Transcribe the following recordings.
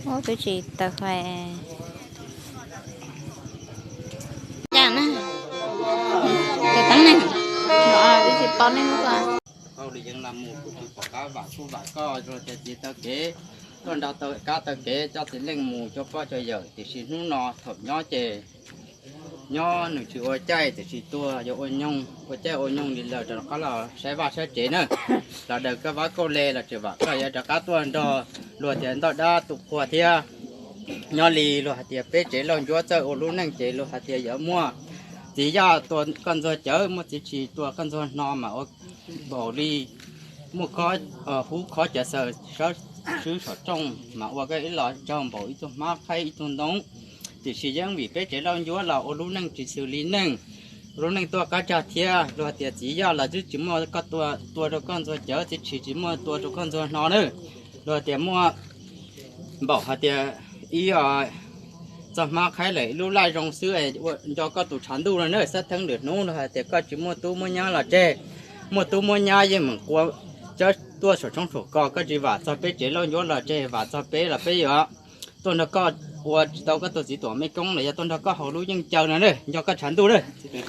Ub, twb tsis tawm hais. Cas na, tus teeb na, twb tsis paub nej hnub qua. Qau li yeev los mus kuv tsis pom qab vam kuj vam koj los tias txiv taw kev, tuaj nrog taw kab taw kev coj txiv leej mus cov pog cov yawm, tiam sis hnub no thaum nyob ces nyob nws tsis ua caij tiam sis tuag yuav ua nyoog, ua caij ua nyoog li lawm rov qab los saib vaj saib tsev na. Los daws koj vab kauj le los tseem vam koj yuav rov qab tuaj nrog luag tias ntoj dab tu qhua thiab. Nyob li luag hais tias peb tsev Lauj Ncuab txawj ua lub neej ces luag hais tias yuav muaj txiv yaj tua koj ntxuag cawv, muaj txiv tshis tua koj ntxuag hno mas ua npaum li muaj khob, hub khob cawv xaws sawb swb saum rooj mas ua koj ib los tsaug npaum ib tug hmab qhaib ib tug ntoo. Tiam sis yeej vim peb tsev Lauj Ncuab los ua lub neej tsis xws li neej, ua lub neej tuaj qab tsag thiab. Luag tias txiv yaj los twb tsis muaj koj tua, tua rau koj ntxuag cawv, txiv tshis tsis muaj tua rau koj ntxuag hno na. Luag tias muaj npaum hais tias ib txoj hmab qhaib lawm ib lub laj zoo xwb es nco koj tus tshav ntuj no na. Xab theeb lwm hnub luag hais tias koj tsis muaj tub muaj nyab los tseg, muaj tub muaj nyab yeej meem qua cawv tuaj saum tshoob saum kos, koj tsis vam txog peb tsev Lauj Ncuab los tseg, vam txog peb los peb yuav tuaj nrog koj ua tsis tau koj tus txiv tuam mej koob los yog tuaj nrog koj haus lub yeej caw no na, nco koj tshav ntuj na,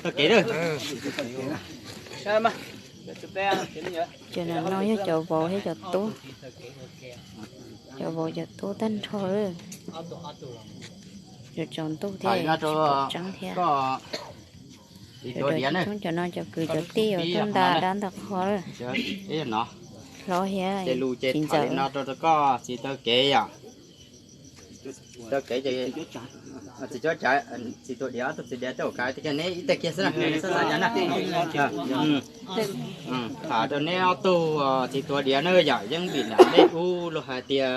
txoj kev na. Cov no no yog cov vauv thiab cov tub, cov vauv cov tub tag nrho lawm. Cov tsaus ntuj thiab tsis pom tseeb thiab. Cov no cov kwv cov tij uas tuaj nta dab nta qhua lawm. Hlob thiab txiv ntxawm. Txiv taw kev, txiv tuam diav, txiv tuam diav tej uas kav tias neb ib teg kiag xwb na, xav cas na. Tham rau neb ob tug txiv tuam diav na yom, yeej vim nram dej ub luag hais tias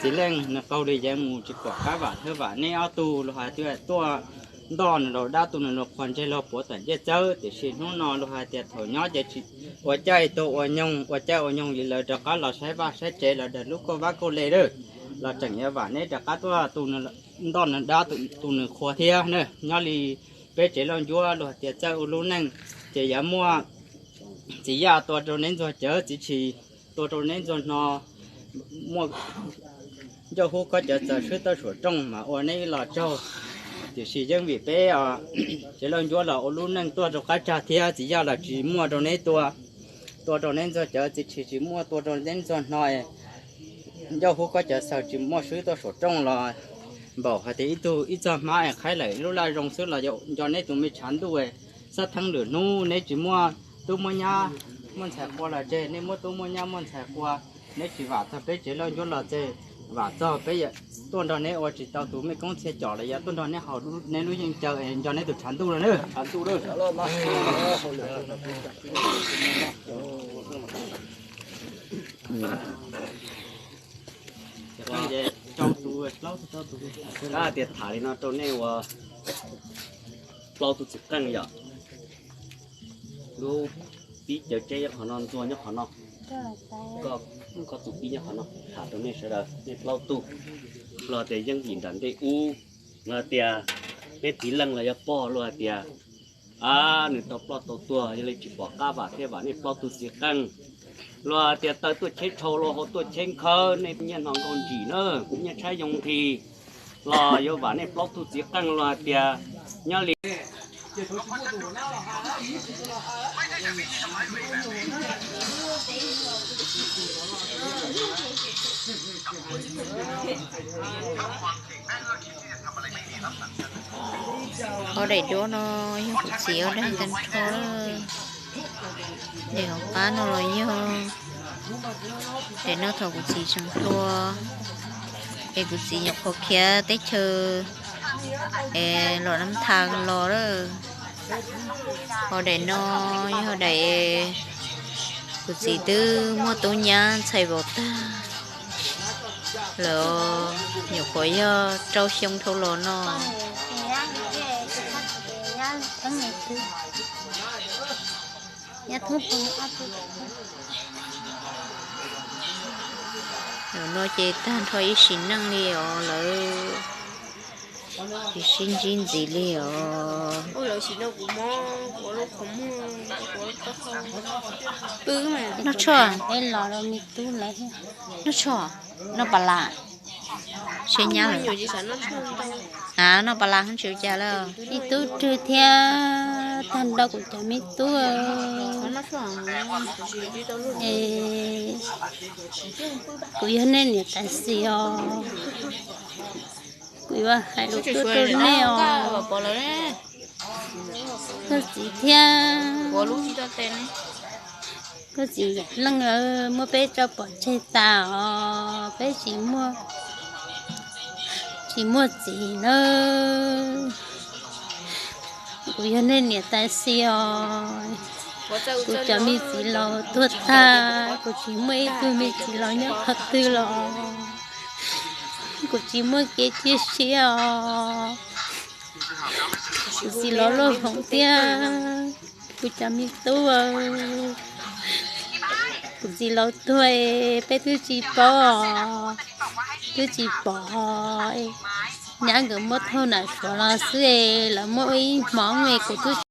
txiv leej nws qaug li yeev mus tsis pom qab vam thiab vam neb ob tug, luag hais tias tuaj ntoj nws laus dab tu nws laus qhua ntseg laug puav tom ncej txawb, tiam sis hnub no luag hais tias thaum nyob ces tsis ua caij tuag ua nyoog, ua caij ua nyoog li lawv rov qab los saib vaj saib tsev los daws lub kauj vab kauj le lawm, los tseem yuav vam neb rov qab tuaj ntoj nws dab tu nws qhua thiab na. Nyob li peb tsev Lauj Ncuab luag hais tias txawj ua lub neej, ces yuav muaj txiv yaj tua rau neb ntxuag cawv, txiv tshis tua rau neb ntxuag hno, muaj ncauj hub khob cawv txaws swb tawj suam rooj mas ua neb ib los tsaug. Tiam sis yeej vim peb tsev Lauj Ncuab los ua lub neej tuaj rau qab tsag thiab, txiv yaj los tsis muaj rau neb tua, tua rau neb ntxuag cawv, txiv tshis tsis muaj tua rau neb ntxuag hno, ncauj hub khob cawv txaws tsis muaj swb tawj suam rooj los npaum hais tias ib tug ib txoj hmab es qhaib lawm lub laj zoo xwb los nco neb tus me tshav ntuj. Xab theeb lwm hnub neb tsis muaj tub muaj nyab muaj ntxhais qua los tseg, neb muaj tub muaj nyab muaj ntxhais qua, neb tsis vam txog peb tsev Lauj Ncuab los tseg, vam txog peb tuaj nrog neb ua tsis tau tus mej koob txhia com los yog tuaj nrog neb haus neb lub yeej caw es nco neb tus tshav ntuj no na. Tias tham li no rau nej ua plaub tug txiv qeej yom. Lub pib cawv tseb nyob qhov no, ntxuag nyob qhov no, koj tus pib nyob qhov no. Tham rau nej sawv daws nej plaub tug, luag tias yeej vim nram ntej ub, luag tias neb txiv leej los yog pog luag hais tias a, nws tau ploj tau tuag yog li tsis pom qab vam thiaj vam nej plaub tug txiv qeej. Luag tias taw tuaj cheb dhau los hau tuaj cheb nkhawv, nej nyiaj hno nkaug ntsim na, nyiaj tshaib yoo nqhis, los yuav vam nej plaub tug txiv qeej los hais tias nyob li Hauv daim duab no yog kuv txiv ua dag tag nrho. Daim hauv qab no los yog daim no thaum kuv txiv tseem hluas, es kuv txiv nyuam qhuav khiav teb chaws es los Nab Thas los lawm. Hauv daim no yog daim kuv txiv twb muaj tub nyab ntxhais vauv tag lawm, nyuam qhuav yog rau xyoo dhau los no. Zaum no ces tag nrho ib sim neej li os lawv. Tsis sib ntsib ntxiv li os. Noj tshuaj, noj tshuaj, noj pas las, siab nyab lawm. A, noj pas las tsis ua cas lawm. Me tub rwg thiab, tag nrho kuv cov me tub. Es kuv yog nej niam tais Xis os. Kuv yuav hais lus tuaj rau nej os. Koj txiv thiab koj txiv Yam Leej lawv muab peb tso pov tseg tas os, peb tsis muaj, tsis muaj txiv nawb. Kuv yog nej niam tais Xis os. Kuv cov me txiv laus tuag tag, kuv tsis muaj ib tug me txiv laus nyob qhov twg los, kuv tsis muaj kev cia siab os. Kuv txiv laus Lauj Hmoov thiab kuv cov me tub, kuv txiv laus tuag, peb twb tsis paub, twb tsis pom. Nyab nkawd muab thauj nram Suav los xwb, lawv muab ua ib hmos es kuv twb